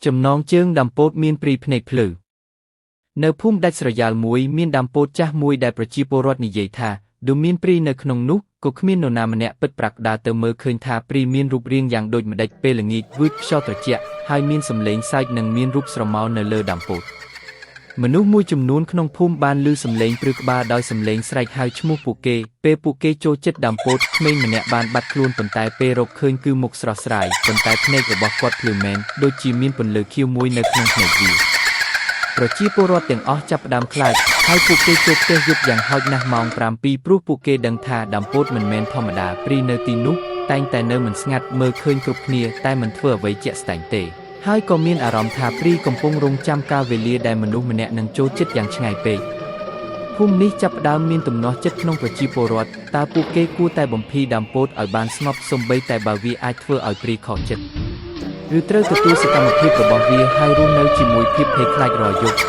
ចំណងជើងដើមពោតមានព្រីភ្នែកភ្លឺនៅភូមិដាច់ស្រយាលមួយមានដើមពោតចាស់មួយដែលប្រជាពលរដ្ឋនិយាយថាដូចមានព្រីនៅក្នុងនោះក៏គ្មាននរណាម្នាក់ពិតប្រាកដដើរទៅមើលឃើញថាព្រីមានរូបរាងយ៉ាងដូចម្ដេចពេលល្ងាចវឺតខ្យល់ត្រជាក់ហើយមានសំឡេងសើចនិងមានរូបស្រមោលនៅលើដើមពោតមនុស្សមួយចំនួនក្នុងភូមិបានឮសំឡេងព្រឺក្បាលដោយសំឡេងស្រែកហៅឈ្មោះពួកគេពេលពួកគេចូលចិត្តដើមពោតក្មេងម្នាក់បានបាត់ខ្លួនប៉ុន្តែពេលរកឃើញគឺមុខស្រស់ស្រាយប៉ុន្តែភ្នែករបស់គាត់ភ្លឺមែនដូចជាមានពន្លឺខៀវមួយនៅក្នុងភ្នែកវា ប្រជាពលរដ្ឋទាំងអស់ចាប់ផ្ដើមខ្លាចហើយពួកគេចូលផ្ទះយប់យ៉ាងហោចណាស់ម៉ោង7ព្រោះពួកគេដឹងថាដើមពោតមិនមែនធម្មតាព្រីនៅទីនោះតែងតែនៅមិនស្ងាត់មើលឃើញគ្រប់គ្នាតែមិនធ្វើអ្វីជាក់ស្ដែងទេហើយក៏មានអារម្មណ៍ថាព្រីកំពុងរងចាំកាលវេលាដែលមនុស្សម្នាក់នឹងចូលចិត្តយ៉ាងឆ្ងាយពេកភូមិនេះចាប់ផ្ដើមមានទំនាស់ចិត្តក្នុងប្រជាពលរដ្ឋតើពួកគេគួរតែបំភីដើមពោតឲ្យបានស្ងប់សំបីតែបើវាអាចធ្វើឲ្យព្រីខកចិត្ត ឬត្រូវទទួលសកម្មភាពរបស់វាហើយរស់នៅជាមួយភាពភ័យខ្លាចរាល់យប់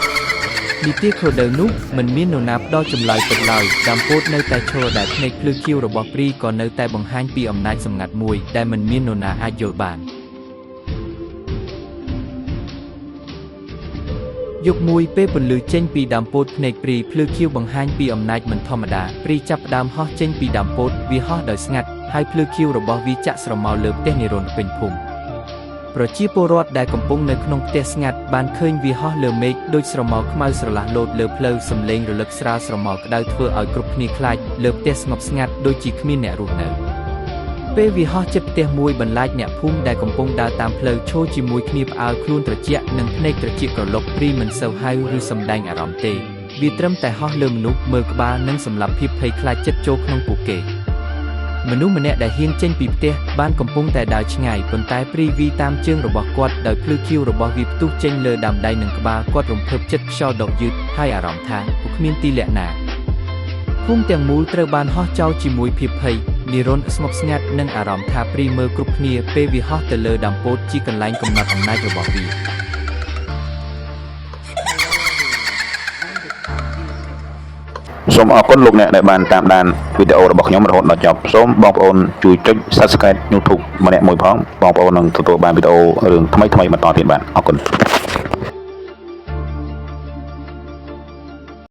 នីតិខដូវនោះមិនមាននរណាផ្ដល់ចម្លើយពិតឡើយដើមពោតនៅតែឈរដែលភ្នែកភ្លឺខៀវរបស់ព្រីក៏នៅតែបង្ហាញពីអំណាចសម្ងាត់មួយដែលមិនមាននរណាអាចយល់បានយប់មួយពេលពន្លឺចេញពីដើមពោតភ្នែកព្រីភ្លឺខៀវបង្ហាញពីអំណាចមិនធម្មតាព្រីចាប់ផ្ដើមហោះចេញពីដើមពោតវាហោះដោយស្ងាត់ហើយភ្លឺខៀវរបស់វាចាក់ស្រមោលលើផ្ទះនិរន្តរ៍ពេញភូមិ ប្រជាពលរដ្ឋដែលកំពុងនៅក្នុងផ្ទះស្ងាត់បានឃើញវាហោះលើមេឃដូចស្រមោលខ្មៅស្រឡះលោតលើផ្លូវសំឡេងរលឹកស្រាលស្រមោលក្តៅធ្វើឲ្យគ្រប់គ្នាខ្លាចលើផ្ទះស្ងប់ស្ងាត់ដូចជាគ្មានអ្នករស់នៅពេលវាហោះជិតផ្ទះមួយបន្លាចអ្នកភូមិដែលកំពុងដើរតាមផ្លូវឈរជាមួយគ្នាផ្អើលខ្លួនត្រជាក់និងភ្នែកត្រចៀកក្រឡុកព្រីមិនសូវហៅឬសម្ដែងអារម្មណ៍ទេវាត្រឹមតែហោះលើមនុស្សមើលក្បាលនិងសម្លាប់ភាពភ័យខ្លាចចិត្តចូលក្នុងពួកគេ មនុស្សម្នាក់ដែលហ៊ានចេញពីផ្ទះបានកំពុងតែដើរឆ្ងាយប៉ុន្តែព្រីវីតាមជើងរបស់គាត់ដោយភ្លឺខៀវរបស់វាផ្ទុះចេញលើដើមដៃនិងក្បាលគាត់រំភើបចិត្តខ្យល់ដកយឺតហើយអារម្មណ៍ថាពុកគ្មានទីលាក់ណាភូមិទាំងមូលត្រូវបានហោះចោលជាមួយភាពភ័យនិរន្តរ៍ស្ងប់ស្ងាត់និងអារម្មណ៍ថាព្រីមើលគ្រប់គ្នាពេលវាហោះទៅលើដើមពោតជាកន្លែងកំណត់អំណាចរបស់វា សូមអរគុណលោកអ្នកដែលបានតាមដានវីដេអូរបស់ខ្ញុំរហូតដល់ចប់សូមបងប្អូនជួយចុច Subscribe YouTube ម្នាក់មួយផងបងប្អូននឹងទទួលបានវីដេអូរឿងថ្មីៗបន្តទៀតបាទអរគុណ។